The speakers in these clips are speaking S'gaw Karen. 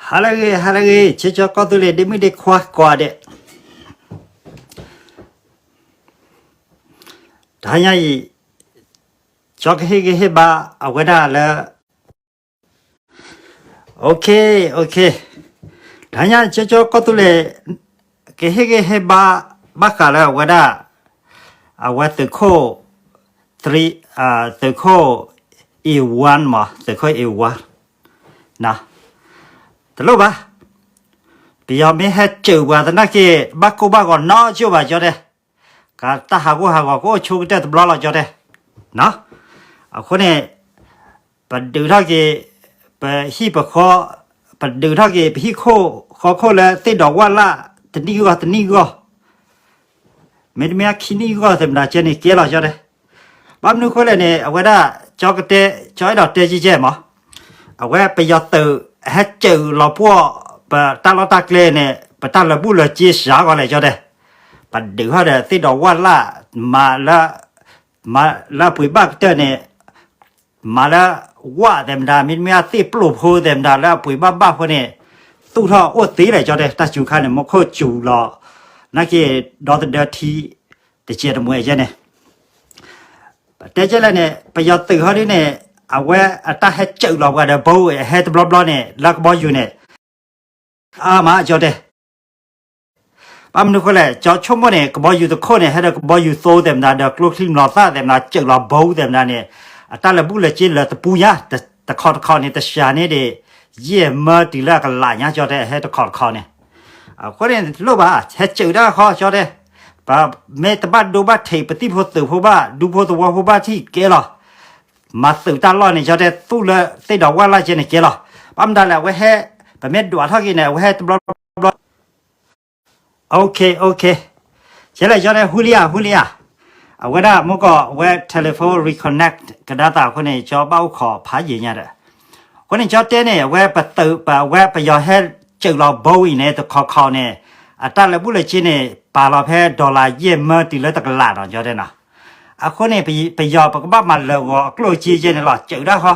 ဟါလၢအဂ့ၤ ဟါလၢအဂ့ၤ ဆၢကတီၢ်ကီၢ်သူလ့ၤ ဒ့မုၣ်ဒ့ခွါကိးဂၤဒဲး, တဟါညါအံၤ ကၠီကဟ့ၣ်ဂံၢ်ဟ့ၣ်ဘါ အဝဲဒၣ်လၢ OK OK, တဟါညါဆၢကတီၢ်ကီၢ်သူလ့ၤ ကဟ့ၣ်ဂံၢ်ဟ့ၣ်ဘါ ဘၣ်ဃးလၢအဝဲဒၣ် အဝဲသုးခိၣ် သုးခိၣ် A one မး သုးခိၣ် A one တလိၣ်ဘၣ်, ပယီၤမ့ၢ်ဟဲစၢၤပှၤသနာ်က့ ဘၣ်ကိၢ်ဘၣ်ဂီၤနီတကၠိၢ်ဘၣ် ကၠီတဲ, ကတၢ်ဟးဂူာ်ဟးဂီၤကအိၣ်ဆိကတၢၢ်တဘျီလီၤ ကၠီတဲ, အဃိန့ၣ် ပဒုးထီၣ်က့ၤ ပဟံၣ်ပဃီ, ပဒုးထီၣ်က့ၤ ပဟံၣ်ခိၣ်ဃီခိၣ်လၢသ့ၣ်ဒီးဝၣ်လၢ် တနံၣ်ဂီၢ်တနံၣ်ဂီၢ်, မ့တမ့ၢ်ခံနံၣ်ဂီၢ်သ့ၣ်မတၤကဲန့ၣ်ကဲလီၤ ကၠီတဲ, ဘၣ်မနုၤအဃိလဲၣ်န့ၣ် အဝဲဒၣ် ကၠီကတဲ ကၠီအဲၣ်ဒိးတဲကဲကဲမး, အဝဲပယီၤသုး ဟဲစၢၤလီၤပှီၢ် ပတၢ်လီၢ်တၢ်ကျဲန့ၣ် ပတၢ်လၢာ်ဘူၣ်လၢာ်စ့စှၤဂီၤလဲၣ် ကၠီတဲ, ပဒုးထီၣ်ဒီးသ့ၣ်ဒီးဝၣ်လၢ် မၤလၢ မၤလၢအပှ့ၤဘၣ်ကတၢၢ်န့ၣ်, မၤလၢဝၣ်သ့ၣ်မတၤ မ့တမ့ၢ်သ့ၣ်ပျိၢ်ဖိသ့ၣ်မတၤလၢအပှ့ၤဘၣ်ဘၣ်ဖိန့ၣ်, သူၣ်ထီၣ်အိၣ်သ့လဲၣ် ကၠီတဲ တၢ်စူၤခါန့ၣ် မူခိၣ်စူၤလီၤ, နာ်က့ၤ ဒီသဒၢထံ တကဲတမှဲၤကဲန့ၣ် တဲကဲလဲၣ်န့ၣ် ပယီၤသုးဟီဒ်န့ၣ် အဝဲအတၢ်ဟဲစၢၤလီၤပှၤဒီးဘိအဟဲတဘျီဘျီန့ၣ် လၢကဘီယူၤန့ၣ် အါမး ကၠီတဲ, ဘၣ်မနုၤအဃိလဲၣ် ကၠီဆိကမိၣ်န့ၣ် ကဘီယူၤတခိၣ်န့ၣ် ဟဲဒီးကဘီယူၤသိသ့ၣ်မတၤ ဒီးကျိချံမျိာ်သၣ်သ့ၣ်မတၤ စၢၤလီၤဘိသ့ၣ်မတၤန့ၣ် အတၢ်လၢာ်ဘူၣ်လၢာ်စ့လၢာ်တပူၤညါ, တခီတခီန့ၣ် တစှၤန့ၢ်ဒံး ယဲၢ်မၢတုၤလၢအကလးညါ ကၠီတဲ ဟဲတခီတခီန့ၣ်, အဃိန့ၣ် တလိၣ်ဘၣ် ဟဲစၢၤတၢ်ဃီ ကၠီတဲ, ပမ့ၢ်တဘၣ်ဒိဘၣ်ထံး ပသံၣ်ဖိသုးဖိဘၣ် ဒူဖိသဝီဖိဘၣ်ထံၣ်ကဲလီၤ, မၤသုးတၢ်လီၢ်န့ၣ် ကၠီတဲ သူၣ်လၢသ့ၣ်ဒီးဝၣ်လၢ်ကဲန့ၣ်ကဲလီၤ, ဘၣ်မတၤလဲၣ် အဝဲဟဲ, ပမ့ၢ်ဒွးထီၣ်က့ၤန့ၣ် အဝဲဟဲတဘျီဘျီ OK OK, ကဲလဲၣ် ကၠီတဲ ဟူလံဧါ ဟူလံဧါ, အဝဲဒၣ်မ့ၢ်ကီး အဝဲ telephone reconnect ကဒါသးအဃိန့ၣ် ကၠီဘၣ်အိၣ်ခိးဖးယံာ်ညါဒီး, အဃိန့ၣ် ကၠီတဲန့ၣ် အဝဲပသုး ပဝဲပယီၤဟဲစၢၤလီၤဘိအံၤန့ၣ် တခီခီန့ၣ် အတၢ်လၢာ်ဘူၣ်လၢာ်စ့န့ၣ် ပာ်လီၤဖဲ dollar ယဲၢ်မၢတုၤလၢတကလးနီၤ ကၠီတဲနီၤ, အဃိန့ၣ် ပယီၤပကဘၣ်မၤလၢာ်ဂီၤအကျိၣ်အစ့ကဲန့ၣ်လီၤ စၢၤတၢ်ဃီ,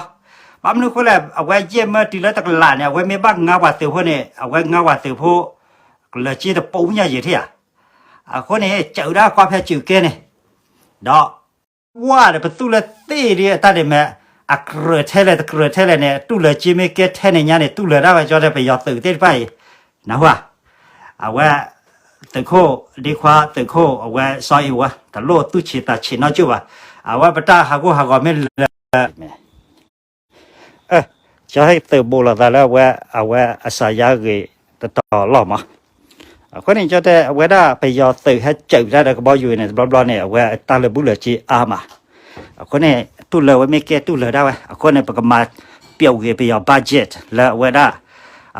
ဘၣ်မနုၤအဃိလဲၣ် အဝဲယဲၢ်မၢတုၤလၢတကလးန့ၣ် အဝဲမ့ၢ်ဘၣ်ငါပှၤသုးဖိန့ၣ် အဝဲငါပှၤသုးဖိ လၢာ်စ့တပူၤညါယံာ်ထံၣ်ဧါ, အဃိန့ၣ် စၢၤတၢ်ကွၢ်ဖဲစၢၤကဲန့ၣ်, ဒီး ဝၣ်ဒီးပသူၣ်လၢသ့ၣ်ဒ်အတၢ်ဒ်မဲာ် အကြၢးထဲလဲၣ်တကြၢးထဲလဲၣ်န့ၣ် တူၢ်လၢာ်စ့မ့ၢ်ကဲထဲန့ၣ်ညါန့ၣ် တူၢ်လၢာ်ဒၣ်ဝဲ ကၠီတဲ ပယီၤသုးသ့ၣ်တဖၣ်အံၤ, နၢ်ဟူဧါ, အဝဲ သုးခိၣ်ဒ့ခွါ သုးခိၣ်အဝဲစီၤအ့ၣ်ဝါ တလိၣ်သူၣ်ဆံးသးဆံးနီတကၠိၢ်ဘၣ်, အဝဲပတၢ်ဟးဂူာ်ဟးဂီၤမ့ၢ်လၢာ် ကၠီဟဲသုးဘူးလိာ်သးလၢအဝဲ အဝဲအစှၤယါဂ့ၤတတီၤလီၤမး, အဃိန့ၣ် ကၠီတဲ အဝဲဒၣ်ပယီၤသုးဟဲစၢၤတၢ်ဒီးကဘီယူၤန့ၣ် တဘျီဘျီန့ၣ် အဝဲအတၢ်လၢာ်ဘူၣ်လၢာ်စ့အါမး, အဃိန့ၣ် တူၢ်လၢာ်ဝဲမ့ၢ်ကဲတူၢ်လၢာ်ဒၣ်ဝဲ အဃိန့ၣ် ပကမၤပျီဂ့ၤပယီၤ budget လၢအဝဲဒၣ်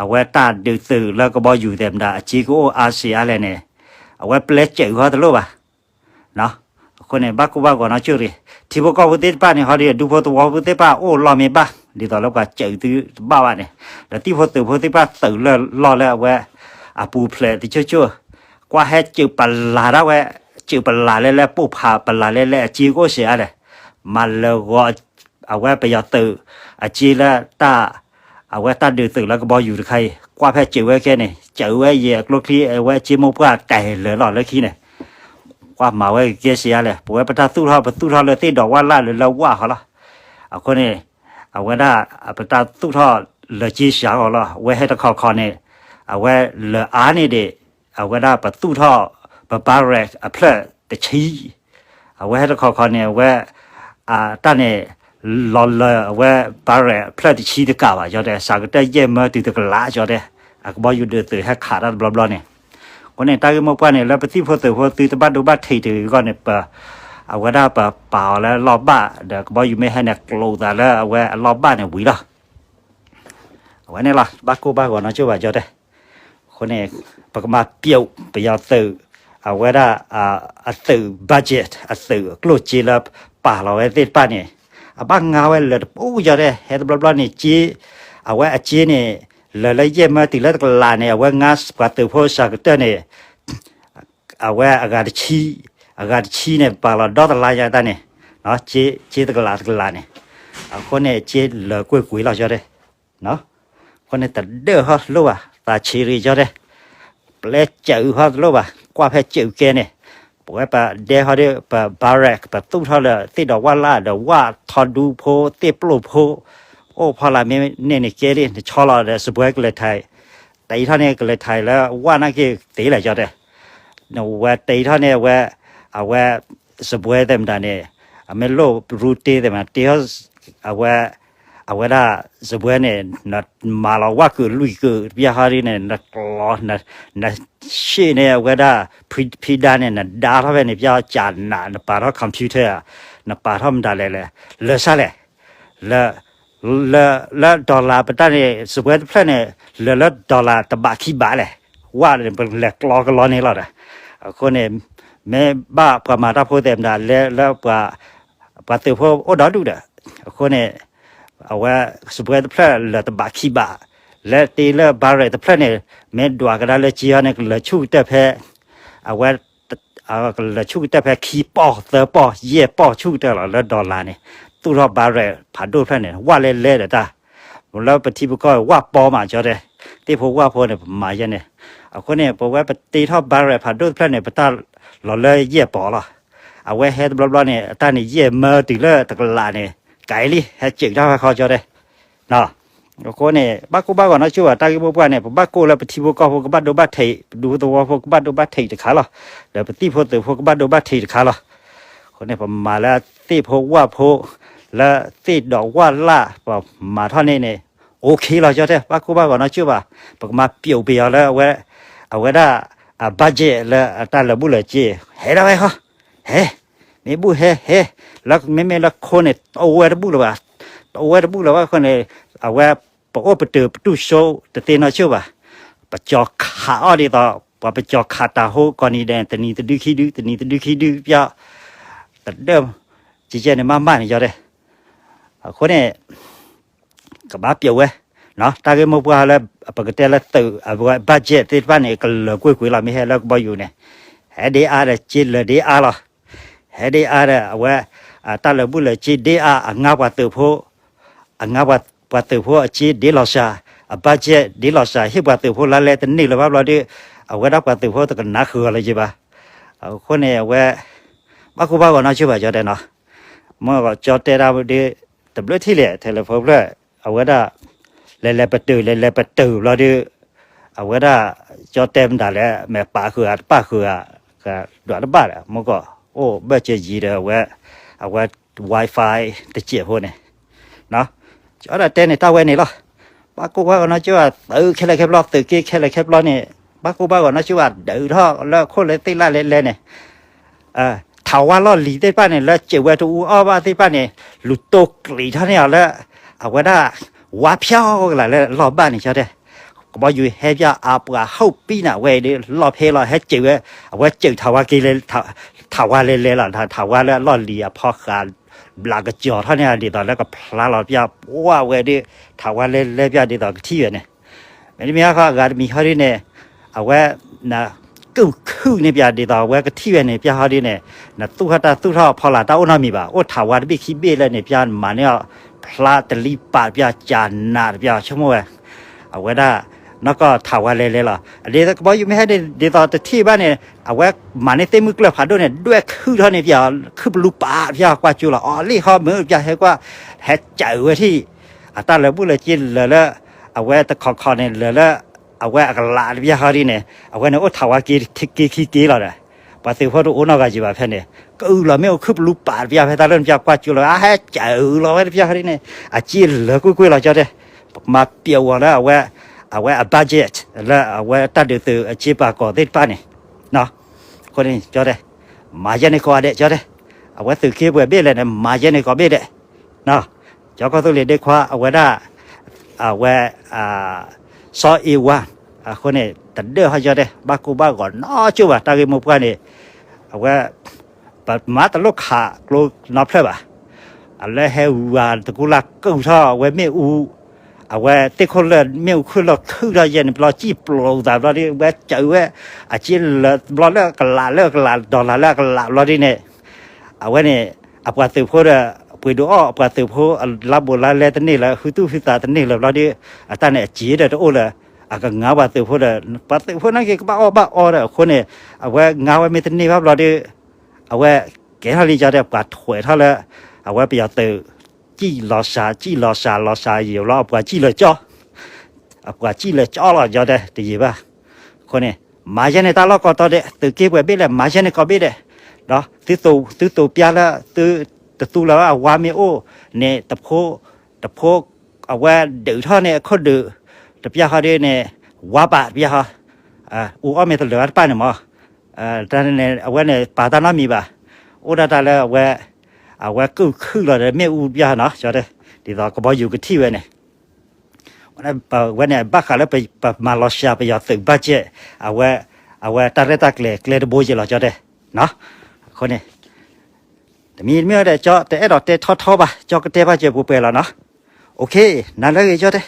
အဝဲတၢ်ဒုးသုးလၢကဘီယူၤသ့ၣ်မတၤ အစ့ကအိၣ်အါစ့အါလဲၣ်န့ၣ် အဝဲပျဲစၢၤဃီတလိၣ်ဘၣ် အဃိန့ၣ် ဘၣ်ကိၢ်ဘၣ်ဂီၤနီတကၠိၢ်ရံၣ်, ထံဖိကီၢ်ဖိသ့ၣ်တဖၣ်န့ၣ် ဟီဒီး ဒူဖိသဝီဖိသ့ၣ်တဖၣ် အိၣ်လီၢ်မ့ၢ်ဘၣ် ဒ်သိးလၢပှၤစၢၤသုတဘၣ်ဘၣ်န့ၣ်, ဒီးသံၣ်ဖိသုးဖိသ့ၣ်တဖၣ်သုးလၢလီၢ်လၢအဝဲ အပူၤဖျဲးတကၠိၢ်ကၠိၢ်, ကွၢ်ဟဲစၢၤပလၤဒၣ်ဝဲ, စၢၤပလၤလဲလဲ ပိၢ်ဖးပလၤလဲလဲ အစ့ကအိၣ်စ့အါလဲၣ်, မၤလၢာ်ဂီၤ အဝဲပယီၤသုး အစ့လၢတၢ် အဝဲတၢ်ဒုးသုးလၢကဘီယူၤတခါအံၤ ကွၢ်ဖဲစၢၤဝဲကဲန့ၣ် စၢၤဝဲယဲၢ်အကျိချံ အဝဲစ့မိၢ်ပှၢ်တဲာ်လၢာ်လီၤလၢခံန့ၣ်, ကွၢ်မၤဝဲကဲစ့အါလဲၣ်, ပဝဲပတၢ်သူၣ်ထီၣ် ပသူၣ်ထီၣ်လၢသ့ၣ်ဒီးဝၣ်လၢ်လၢလၢဝၣ်ဃီလီၤ, အဃိန့ၣ် အဝဲဒၣ် ပတၢ်သူၣ်ထီၣ်လၢာ်စ့စှၤဃီလီၤ, အဝဲဟဲတခီခီန့ၣ် အဝဲလၢာ်အါန့ၢ်ဒံး အဝဲဒၣ်ပသူၣ်ထီၣ် ပ barrack အဖျၢၣ်တဆံ အဝဲဟဲတခီခီန့ၣ် အဝဲ အတၢ်န့ၣ် လီၤလၢာ်အဝဲ barrack အဖျၢၣ်တဆံတကးဘၣ် ကၠီတဲ စးကတၢၢ်ယဲၢ်မၢတုၤတကလး ကၠီတဲ အကဘီယူၤဒုးသုးဟဲခးတၢ်တဘျီဘျီန့ၣ်, အဃိန့ၣ် တၢ်ဂ့ၢ်မိၢ်ပှၢ်န့ၣ် လၢပသံၣ်ဖိသုးဖိသုတဘၣ်ဒိဘၣ်ထံးတဂ့ၤအဂီၢ်န့ၣ် ပ အဝဲဒၣ်ပပာ်အီၤလၢအလီၢ်ဘၣ် ဒီးကဘီယူၤမ့ၢ်ဟဲန့ၣ် ကျိးသးလၢအဝဲအလီၢ်ဘၣ်န့ၣ်ဝံၤလီၤ. အဝဲန့ၣ်လီၤ ဘၣ်ကိၢ်ဘၣ်ဂီၤနီတကၠိၢ်ဘၣ်ကၠီတဲ. အဃိန့ၣ် ပကမၤပျိာ်ပယီၤသုး အဝဲဒၣ် အသုး budget အသုးအကျိၣ်စ့လၢပာ်လီၤဝဲသ့ၣ်တဖၣ်န့ၣ် အဘၣ်ငါဝဲလၢာ်တပူၤကၠီတဲ ဟဲတဘျီဘျီန့ၣ် စ့ အဝဲအစ့န့ၣ် လၢာ်လၢယဲၢ်မၢတုၤလၢတကလးန့ၣ် အဝဲငါပှၤသုးဖိစှၤကတၢၢ်န့ၣ် အဝဲအဂၤတဆံ, အဂၤတဆံန့ၣ် ပာ်လီၤဒီတလါယါတၢ်န့ၣ်, စ့တကလးတကလးန့ၣ်, အဃိန့ၣ် စ့လၢာ်ကွ့ၢ်ကွ့ၢ်လီၤကၠီတဲ. အဃိန့ၣ် တဒၢၣ်ဟီတလိၣ်ဘၣ် သးဆံးရံၣ်ကၠီတဲ, ပျဲစၢၤအုးဟီတလိၣ်ဘၣ် ကွၢ်ဖဲစၢၤအုးကဲန့ၣ်, ပဝဲပဒဲဟီဒီး ပ barrack ပသူၣ်ထီၣ်လၢသ့ၣ်ဒီးဝၣ်လၢ်ဒီးဝၣ်ထီဒူဖိသ့ၣ်ပျိၢ်ဖိ, အိၣ်ဖီလာ်မ့ၢ်န့ၢ်န့ၣ်ကဲလံ နဆီလီၤဒီးစပွဲကလဲၤထံး, တအံၤထီၣ်န့ၣ် ကလဲၤထံးလၢဝၣ်နာ်က့ၤသ့လၢာ်ကၠီတဲ. နဝဲတအံၤထီၣ်န့ၣ် အဝဲ အဝဲ စပွဲသ့ၣ်မတၤန့ၣ် အမ့ၢ်လိၣ်ရူတ့သ့ၣ်မတၤ တ့ထီၣ် အဝဲ အဝဲဒၣ်စပွဲန့ၣ် နမၤလီၤဝၣ်ကုာ်လွံၢ်ကုာ်တပျၢ်ဟီဒ်န့ၣ် နကျီ န နရှ့ၣ်န့ၣ် အဝဲဒၣ် ဖံဒါန့ၣ် နဒါထီၣ်ဖဲန့ၣ် ပျၢ်ကၠးနး နပာ်ထီၣ် computer ဧါ, နပာ်ထီၣ်မတၤလဲၣ်လဲၣ်, လၢာ်ဆါလဲၣ်, လၢ လၢ လၢ dollar ပတၢ်န့ၣ် စပွဲတဖျၢၣ်န့ၣ် လၢာ်လၢ dollar တဘးခံဘးလဲၣ်, ဝၣ်န့ၣ် ပလဲၤကျီကလီန့ၣ်လီၤဒီး, အဃိန့ၣ် မ့ၢ်ဘၣ်ပှၤမၤတၢ်ဖိသ့ၣ်မတၤလဲၣ်လၢပှၤ ပှၤသုးဖိအိၣ်ဒီဒူၣ်ဒီး, အဃိန့ၣ် အဝဲ စပွဲတဖျၢၣ်လၢာ်တဘးခံဘး, လၢတ့လၢ barrack တဖျၢၣ်န့ၣ် မ့ၢ်ဒွးကဒါလၢစ့ဟီန့ၣ် ကလၢာ်ဆူၣ်ကတၢၢ်ဖဲ အဝဲ ကလၢာ်ဆူၣ်ကတၢၢ်ဖဲခံပီၢ်သၢပီၢ်ယဲၢ်ပီၢ် ဆူၣ်ကတၢၢ်လီၤလၢ dollar န့ၣ်, သူၣ်ထီၣ် barrack ဖးဒိၣ်တဖျၢၣ်န့ၣ် ဝၣ်လဲလဲဒီးတၢ်, လၢပထံပကီၢ်ဝၣ်ပီမးကၠီတဲ, သ့ၣ်ဖိဝၣ်ဖိန့ၣ် ပမၤယဲန့ၣ်, အဃိန့ၣ် ပဝဲပတ့ထီၣ် barrack ဖးဒိၣ်တဖျၢၣ်န့ၣ် ပတၢ်လီၤလၢယဲၢ်ပီၢ်လီၤ. အဝဲဟဲတဘျီဘျီန့ၣ် အတၢ်န့ၣ်ယဲၢ်မၢတုၤလၢတကလးန့ၣ် ကဲလံ ဟဲစၢၤတၢ်ဝဲခီကၠီတဲ အဃိန့ၣ် ဘၣ်ကိၢ်ဘၣ်ဂီၤနီတကၠိၢ်ဘၣ် တၢ်ဂ့ၢ်မိၢ်ပှၢ်န့ၣ် ပဘၣ်ကိၢ်လၢပထံဖိကီၢ်ဖိကဘၣ်ဒိဘၣ်ထံး, ပဒူသဝီဖိကဘၣ်ဒိဘၣ်ထံးတခါလီၤ. ဒီးပသံၣ်ဖိသုးဖိကဘၣ်ဒိဘၣ်ထံးတခါလီၤ. အဃိန့ၣ် ပမၤလၢသ့ၣ်ဖိဝၣ်ဖိ လၢသ့ၣ်ဒီးဝၣ်လၢ် ပမၤထီၣ်န့ၣ်န့ၣ် OK လီၤကၠီတဲ ဘၣ်ကိၢ်ဘၣ်ဂီၤနီတကၠိၢ်ဘၣ်. ပကမၤပျိာ်ပယီၤလၢအဝဲ အဝဲဒၣ် budget လၢအတၢ်လၢာ်ဘူၣ်လၢာ်စ့ ဟဲဒၣ်ဝဲဃီ ဟဲ မ့ၢ်ဘူၣ်ဟဲဟဲ, လၢမ့မ့ၢ်လၢခိန့ၣ် တအိၣ်ဝဲတဘူၣ်လၢၤဘၣ်, တအိၣ်ဝဲတဘူၣ်လၢၤဘၣ်အဃိန့ၣ် အဝဲ ပအိၣ်ပတုာ်ပတူၢ်စိတသ့နီတကၠိၢ်ဘၣ်, ပကၠီၤခးအီၣ်ဒ်သိး ပှၤပကၠီၤခးတၢ်ဟိကီၢ်နံၤဒဲး တနံၤတဒုခံဒု တနံၤတဒုခံဒုပျၢ်, တဒၢၣ် ကကဲန့ၣ်မးမးန့ၣ်ကၠီတဲ အဃိန့ၣ် ကဘၣ်ပျိာ်ဝဲ, တၢ်ဂ့ၢ်မိၢ်ပှၢ်လၢ ပကတဲလၢသုးအဝဲ budget သ့ၣ်တဖၣ်န့ၣ် ကလၢာ်ကွ့ၢ်ကွ့ၢ်လီၤ မ့ၢ်ဟဲလၢကဘီယူၤန့ၣ်, ဟဲဒ့အါဒီးစ့လၢာ်ဒ့အါလီၤ, ဟဲဒ့အါဒီးအဝဲ တၢ်လၢာ်ဘူၣ်လၢာ်စ့ဒ့အါ အငါပှၤသုးဖိ အငါပှၤသုးဖိအစ့ဒ့လီၤစှၤ, အ budget ဒ့လီၤစှၤ ဟ့ၣ်ပှၤသုးဖိလါလဲတန့ၢ်လၢၤဘၣ်ဘျီဒီး အဝဲဒၣ်ပှၤသုးဖိတကနၣ်ဃုာ်အီၤလၢၤဘၣ်. အဃိန့ၣ် အဝဲ ဘၣ်ကိၢ်ဘၣ်ဂီၤနီတကၠိၢ်ဘၣ်ကၠီတဲနီၤ, မ့ၢ်ကီးကၠီတဲဒၣ်ဒီး တဘျုးထံၣ်လဲၣ် ထဲလဲၤဖိဖျၢၣ် အဝဲဒၣ် လဲၤလဲၤပတုာ် လဲၤလဲၤပတုာ်ဘျီဒီး အဝဲဒၣ် ကၠီတဲမတၤလဲၣ် မ့ၢ်ပာ်ဃုာ်ဧါတပာ်ဃုာ်ဧါ ဒွးတဘၣ်ဒီး မ့ၢ်ကီး အိၣ်ဘၢၣ်စၢၤယံၤဒီး အဝဲ အဝဲ Wi-Fi တစဲးဖိန့ၣ် ကၠီဒၣ်တဲန့ၣ် တၢ်ဝဲန့ၣ်လီၤ. ဘၣ်ကိၢ်ဘၣ်ဂီၤနီတကၠိၢ်ဘၣ် သုးခဲလၢာ်ခဲပျီ သုးက့ခဲလၢာ်ခဲပျီန့ၣ် ဘၣ်ကိၢ်ဘၣ်ဂီၤနီတကၠိၢ်ဘၣ် ဒုးထီၣ်လၢခိၣ်လၢသ့ၣ်လၢ်လဲၤလဲၤန့ၣ် ထးဝါလီၢ်လံၤသ့ၣ်တဖၣ်န့ၣ် လၢစၢၤဝဲတအူအီၣ်ဘၣ်သ့ၣ်တဖၣ်န့ၣ် လူၤတိၢ်ကျံးထီၣ်န့ၢ်အီၤလၢ အဝဲဒၣ် ဝါဖျီကလးလၢလီၢ်ဘၣ်န့ၣ် ကၠီတဲ ကဘီယူၤဟဲပၠၣ်အပှၤဟီၣ်ပံၤနၤဝဲအံၤဒီး လီၢ်ဖဲလီၤ ဟဲစၢၤဝဲ အဝဲစၢၤထးဝါက့ၤလၢ ထးဝါလဲၤလဲၤလီၤ ထးဝါလၢအလီၢ်လံၤအဖီဃး ဘျးကစီၤထီၣ်န့ၢ်အီၤဒ်သိးလၢကဖျါလီၤပၠၣ် ပှၢ်ဝဲဒီး ထးဝါလဲၤလဲၤပၠၣ်ဒ်သိးကထံၣ်ဝဲန့ၣ် မ့တမ့ၢ်ဃီ အဂၤတမံၤဟီဒ်န့ၣ် အဝဲ န ကုၢ်ခုၣ်န့ၢ်ပၠၣ်ဒ်သိးအဝဲကထံၣ်ဝဲန့ၣ် ပၠၣ်ဟီဒ်န့ၣ် နသူၣ်ထီၣ်တၢ်သူၣ်ထီၣ်ဖီလာ်တၢ်အိၣ်နီတမံၤဘၣ် အိၣ်ထးဝါတဘ့ၣ်ခံဘ့ၣ်လၢန့ၣ် ပၠၣ်မၤန့ၢ်အီၤ ဖျါတလံပာ်တပၠၣ် ကၠးနးတပၠၣ် ဆိကမိၣ်ဝဲ အဝဲဒၣ် နီၢ်ကီၢ်ထးဝါလဲၤလဲၤလီၤ ဒ်သိးကဘီယူၤမ့ၢ်ဟဲဒ်သိး တထံၣ်ဘၣ်န့ၣ် အဝဲမၤန့ၢ်သ့ၣ်မုၢ်ကျၢၢ်ဖးဒိၣ်န့ၣ် ဒွဲၣ်ခုၣ်ထီၣ်န့ၢ်ပၠၣ် ခုၣ်ပလူပာ်တပၠၣ် ကွၢ်ကၠိလီၤ အီၤလံဃီမုၢ်ပၠၣ်ဟဲကွၢ် ဟဲစၢၤဝဲထံၣ် အတၢ်လၢာ်ဘူၣ်လၢာ်စ့လၢာ်လၢ အဝဲတခီခီန့ၣ် လၢာ်လၢ အဝဲအကလးတပၠၣ်ဟီဒ်န့ၣ် အဝဲန့ၣ်အိၣ်ထးဝါက့ၤခံက့ၤလီၤဒီး ပှၤသုးဖိတအိၣ်နီတဂၤယံၤဘၣ်ဖဲန့ၣ် ကအုၣ်လီၤမ့ၣ်အူခုၣ်ပလူပာ်တပၠၣ်ဖဲတၢ်လၢာ်တပၠၣ်ကွၢ်ကၠိလီၤ အဟဲစၢၤလီၤဝဲတပၠၣ်ဟီဒ်န့ၣ် အစ့လၢာ်ကွ့ၢ်ကွ့ၢ်လီၤကၠီတဲ ပကမၤပျိာ်အီၤလၢအဝဲ အဝဲအ budget လၢအဝဲတၢ်ဒုးသုးအစ့ပာ်ကီၤသ့ၣ်တဖၣ်န့ၣ် အဃိန့ၣ် ကၠီတဲ မၤယဲန့ၣ်ကိးဂၤဒဲး ကၠီတဲ အဝဲသုးက့ပှဲၤဘ့ၣ်လဲၣ်န့ၣ် မၤယဲန့ၣ်ကိးဘ့ၣ်ဒဲး ကၠီကီၢ်သူလ့ၤဒ့ခွါ အဝဲဒၣ် အဝဲ စီၤအ့ဝါ အဃိန့ၣ် တဒၢၣ်ဟီယီၤဒဲး ဘၣ်ကိၢ်ဘၣ်ဂီၤနီကၠိၣ်ဘၣ် တၢ်ဂ့ၢ်မိၢ်ပှၢ်န့ၣ် အဝဲ ပမၤတလိၣ်ခးကျိနီဖျၢၣ်ဘၣ်. အလၢဟဲဝၤတကူလၢကုၢ်ထီၣ်အဝဲမ့ၣ်အူ အဝဲသ့ၣ်ခိၣ်လၢာ်မ့ၣ်အူခုၣ်လီၤခုၣ်ထီၣ်ယဲၢ်န့ၣ် ဘျီစံၣ်ပျိးသးဘျီဒီး ဝဲစၢးဝဲ အစ့လၢာ်ဘျီလၢအကလးလၢအကလး dollar လၢအကလးဘျီဒ်န့ၣ် အဝဲန့ၣ် အပှၤသုးဖိဒီး ပှ့ၤဒိးအီၣ်အပှၤသုးဖိ အလါဘိးလါလဲတန့ၢ်လၢၤ ဟုသူၣ်ဟုသးတန့ၢ်လၢၤဘျီဒီး အတၢ်န့ၣ်အစ့ဒီးတအိၣ်လၢၤ အကငါပှၤသုးဖိဒီး ပှၤသုးဖိန့ၣ်က့ၤကဘၣ်အီၣ်ဘၣ်အီဒီး အဃိန့ၣ် အဝဲငါဝဲမ့ၢ်တန့ၢ်ဘၣ်ဘျီဒီး အဝဲကဲထီၣ်လံယီၤဒဲး ပှၤထွဲးထီၣ်လၢ အဝဲပယီၤသုး စံၣ်လီၤစှၤ စံၣ်လီၤစှၤ လီၤစှၤယံာ်ဘျီ အပှၤစံၣ်လၢာ်ကၠီ အပှၤစံၣ်လၢာ်ကၠီလီၤယီၤဒဲး တယံာ်ဘၣ်. အဃိန့ၣ် မၤယဲန့ၣ်တၢ်လီၢ်ကီတီဒဲး သုးက့ပှဲၤဘ့ၣ်လဲၣ် မၤယဲန့ၣ်ကီဘ့ၣ်ဒဲး ဒီး သုသိးပျါလၢ သုတသူလၢၤဘၣ် အဝါမ့ၢ်အိၣ်န့ၣ် တဖိ တဖိ အဝဲဒုးထီၣ်န့ၣ် အခိၣ်ဒုး တပျၢ်ဃီဒ်န့ၣ် ဝါပာ်တပျၢ်ဃီ အူအီၣ်မ့ၢ်တလၢၤဘၣ်တပၣ်န့ၣ်မး တၢ်န့ၣ် အဝဲန့ၣ် ပာ်တၢ်နီတမံၤဘၣ်. အိၣ်ဒၣ်တၢ်လၢအဝဲ အဝဲကုၢ်ခုၣ်လီၤဒီးမ့ၣ်အူတပျၢ်နီၤ ကၠီတဲ ဒ်သိးကဘီယူၤကထံၣ်ဝဲန့ၣ် ဝဲန့ၣ် ဘၣ်ဃးလၢပမၤလီၤစှၤပယီၤသုး budget အဝဲ အဝဲတၢ်ရဲၣ်တၢ်ကျဲၤကျဲတဘိယဲၢ်လီၤ ကၠီတဲ အဃိန့ၣ် တမံၤတမံၤဒီး ကၠီတအဲၣ်ဒိးတဲထီထီဘၣ် ကၠီကတဲဘၣ်စၢၤပှဲၤပှဲၤလီၤနီၤ okay နၤလၢအဂ့ၤ ကၠီတဲ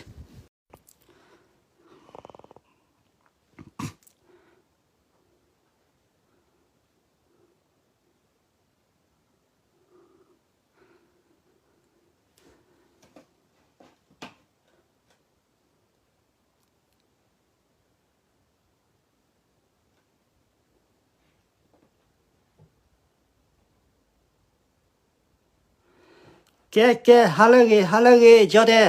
ကဲ ကဲ ဟါလၢအဂ့ၤ ဟါလၢအဂ့ၤ ကၠီတဲ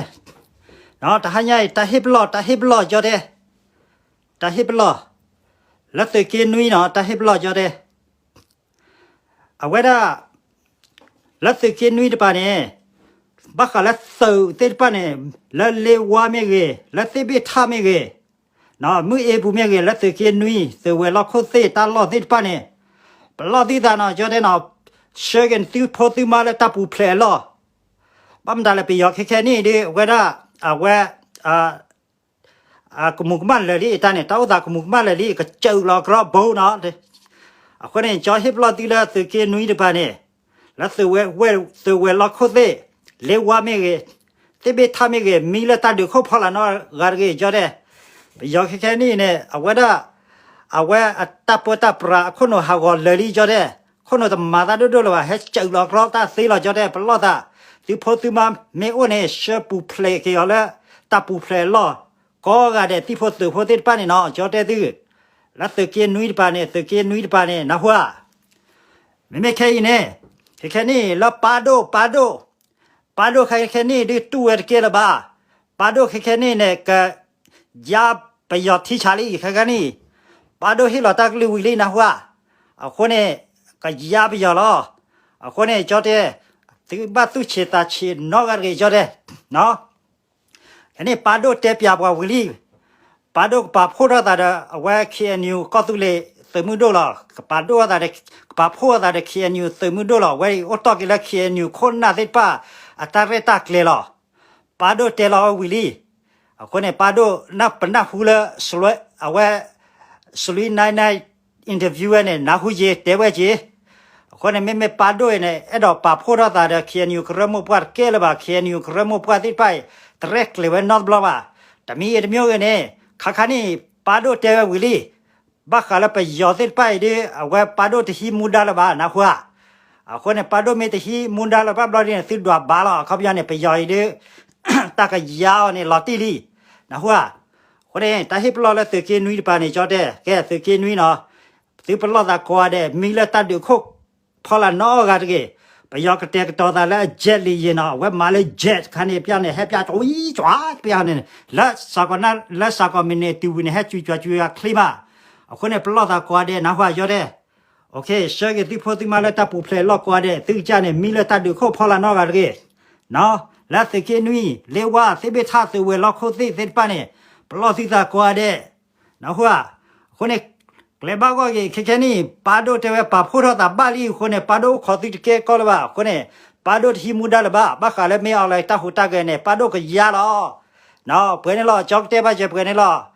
တဟါညါအံၤ တၢ်ဟ့ၣ်ပလီၢ် တၢ်ဟ့ၣ်ပလီၢ် ကၠီတဲ တၢ်ဟ့ၣ်ပလီၢ် လၢသုးက့နွံနီၤ တၢ်ဟ့ၣ်ပလီၢ် ကၠီတဲ အဝဲဒၣ် လၢသုးက့နွံတပၤန့ၣ် ဘၣ်ဃးလၢသုးသ့ၣ်တဖၣ်န့ၣ် လၢလ့ဝါမ့ၢ်ဂ့ၤ လၢသ့ၣ်ဘ့ၣ်ထၣ်မ့ၢ်ဂ့ၤ မုၢ်အ့ပူၤမ့ၢ်ဂ့ၤ လၢသုးက့နွံ သုးဝဲၤလီၢ်ခိၣ်သ့ၣ် တၢ်လီၢ်သ့ၣ်တဖၣ်န့ၣ် ပလီၢ်သုသးနီၤ ကၠီတဲနီၤ ဆှၢက့ၤသုဖိသုမါလၢတၢ်ပူၤဖျဲးအလီၢ် ဘၣ်မတၤလဲၣ် ပယီၤခဲခဲနံၣ်အံၤဒ် အဝဲဒၣ် အဝဲ ကမူၤကမၣ်လၢာ်လံ အတၢ်န့ၣ် တၢ်အိၣ်သးကမူၤကမၣ်လၢာ်လံ ကစၢၢ်လီၤကရီဘိနီၤ အဃိန့ၣ် ကၠီဟ့ၣ်ပလီၢ်သုလၢသုးက့နွံတပၤန့ၣ် လၢသုးဝဲ သုးဝဲၤလီၢ်ခိၣ်သ့ၣ် လ့ဝါမ့ၢ်ဂ့ၤ သ့ၣ်ဘ့ၣ်ထၣ်မ့ၢ်ဂ့ၤ မံလၢတၢ်ဒုးခိၣ်ဖီလာ်နီတဂၤတဂ့ၤ ကၠီတဲ ပယီၤခဲခဲနံၣ်အံၤန့ၣ် အဝဲဒၣ် အဝဲအတၢ်ပၢတၢ်ပြးအခိၣ်နူာ်ဟးဂီၤလၢာ်လံ ကၠီတဲ ခိၣ်နူာ်တမၤသးဒိၣ်ဒိၣ်လၢၤဘၣ် ဟဲစၢၢ်လီၤကရီတၢ်သ့လီၤ ကၠီတဲ ပလီၢ်သး သုဖိသုမါမ့ၢ်အိၣ်န့ၣ် ဆှၢပူၤဖျဲးက့ၤအီၤလၢ တၢ်ပူၤဖျဲးအလီၢ် ကိးဂၤဒဲး သံၣ်ဖိသုးဖိသ့ၣ်တဖၣ်န့ၣ်နီၤ ကၠီတဲသု လၢသုးက့နွံတပၤန့ၣ် သုးက့နွံတပၤန့ၣ် နၢ်ဟူဧါ မ့မ့ၢ်ခဲအံၤန့ၣ် ခဲခဲနံၣ် လၢပၢ်ဒိၣ် ပၢ်ဒိၣ် ပၢ်ဒိၣ်ခဲခဲနံၣ် ဒုးတူၢ်ဝဲတကဲလၢၤဘၣ်. ပၢ်ဒိၣ်ခဲခဲနံၣ်န့ၣ် ကယါပယီၤထံဆးလံ ခဲခဲနံၣ် ပၢ်ဒိၣ်ဟ့ၣ်လီၤတၢ်ကလုၢ်ဝံၤလံ နၢ်ဟူဧါ. အဃိန့ၣ် ကယါပယီၤလီၤ. အဃိန့ၣ် ကၠီတဲ သုဘၣ်သူၣ်ဆံးသးဆံးနီတဂၤတဂ့ၤ ကၠီတဲ ခဲန့ၣ် ပၢ်ဒိၣ်တဲပၠးပှၤဝံၤလံ. ပၢ်ဒိၣ်ကပာ်ဖှိၣ်ထီၣ်သးဒီး အဝဲ K N U ကီၢ်သူလ့ၤသုးမုၢ်ဒိၣ်လီၤ. ကပာ်ဒိၣ်သးဒီး ကပာ်ဖှိၣ်ထီၣ်သးဒီး K N U သုးမုၢ်ဒိၣ်လီၤ. အဝဲအံၤအိၣ်တီၢ်က့ၤလၢ K N U ခိၣ်နၢ်သ့ၣ်တဖၣ် အတၢ်ရဲၣ်တၢ်ကျဲၤလီၤ. ပၢ်ဒိၣ်တဲလီၤဝဲဝံၤလံ. အဃိန့ၣ် ပၢ်ဒိၣ် ပနၢ်ဟူလၢ အဝဲ စလွံနၢၤနၢၤ interview ဝဲန့ၣ် နၢ်ဟူက့ၤ တဲဝဲက့ၤ. အဃိန့ၣ် မ့မ့ၢ်ပၢ်ဒိၣ်အံၤန့ၣ် အဲၣ်ဒိးပာ်ဖှိၣ်ထီၣ်သးဒီး K N U ကရၢမိၢ်ပှၢ်တကဲလၢၤဘၣ်. K N U ကရၢမိၢ်ပှၢ်သ့ၣ်တဖၣ်အံၤ တရဲၣ်ကျဲၤဝဲနီတဘျီဘၣ်. တမံၤအံၤတမံၤဂ့ၤန့ၣ် ခါခါနံၣ် ပၢ်ဒိၣ်တဲဝဲဝံၤလံ. ဘၣ်ဃးလၢပယီၤသ့ၣ်တဖၣ်အံၤဒီး အဝဲပၢ်ဒိၣ်တဟံးမူဒါလၢၤဘၣ် နၢ်ဟူဧါ. အဃိန့ၣ် ပၢ်ဒိၣ်မ့ၢ်တဟံးမူဒါလၢၤဘၣ်ဘျီဒ်န့ၣ် သုဒွးဘၣ်လီၤ. အခီပညီန့ၣ် ပယီၤအံၤဒီး တၢ်ကယါအီၤန့ၣ် လီၤတံၢ်လံ နၢ်ဟူဧါ. အဃိန့ၣ် တၢ်ဟ့ၣ်ပလီၢ်လၢသုးက့နွံတပၤန့ၣ် ကၠီတဲ ကဲ သုးက့နွံနီၤ သုပလီၢ်သးကိးဂၤဒဲး မံလၢတၢ်ဒုးခိၣ်ဖီလာ်နီတဂၤတဂ့ၤ. ပယီၤကတဲာ်ကတီၤသးလၢအ jet လံယ့ၤနီၤ အဝဲမၤလၢ jet ခါန့ၣ် ပျၢ်န့ၣ် ဟဲပျၢ် ကွံကွၢ်ပျၢ်န့ၣ် လၢစးကီးနၢ် လၢစးကီးမံးနံးတုၤဝံၤန့ၣ် ဟဲကွံကွၢ်ကွံကွၢ်ချ့မး. အဃိန့ၣ် ပလီၢ်သးကိးဂၤဒဲး နၢ်ဟူဧါ ကၠီတဲ okay ဆှၢက့ၤသုဖိသုမါလၢတၢ်ပူၤဖျဲးအလီၢ်ကိးဂၤဒဲး သုကစၢ်န့ၣ် မံလၢတၢ်ဒုးခိၣ်ဖီလာ်နီတဂၤတဂ့ၤ လၢသုးက့နွံ လ့ဝါ သ့ၣ်ဘ့ၣ်ထၣ် သုးဝဲၤလီၢ်ခိၣ်သ့ၣ်သ့ၣ်တဖၣ်န့ၣ် ပလီၢ်သုသးကိးဂၤဒဲး နၢ်ဟူဧါ. အဃိန့ၣ် ကျဲဘၣ်ဂီၢ်ဂ့ၤ ခဲခဲနံၣ် ပၢ်ဒိၣ်တဲဝဲပာ်ဖှိၣ်ထီၣ်သးဘၣ်လံအဃိန့ၣ် ပၢ်ဒိၣ်အိၣ်ခိးသုတကဲကီလၢၤဘၣ်. အဃိန့ၣ် ပၢ်ဒိၣ်တဟံးမူဒါလၢၤဘၣ်. ဘၣ်ဃးလၢမ့ၢ်အီၤလၢတၢ်ဟူးတၢ်ဂဲၤန့ၣ် ပၢ်ဒိၣ်ကယါလီၤ. ပှဲၤန့ၣ်လီၤ, ကၠီကတဲဘၣ်စၢၤပှဲၤန့ၣ်လီၤ.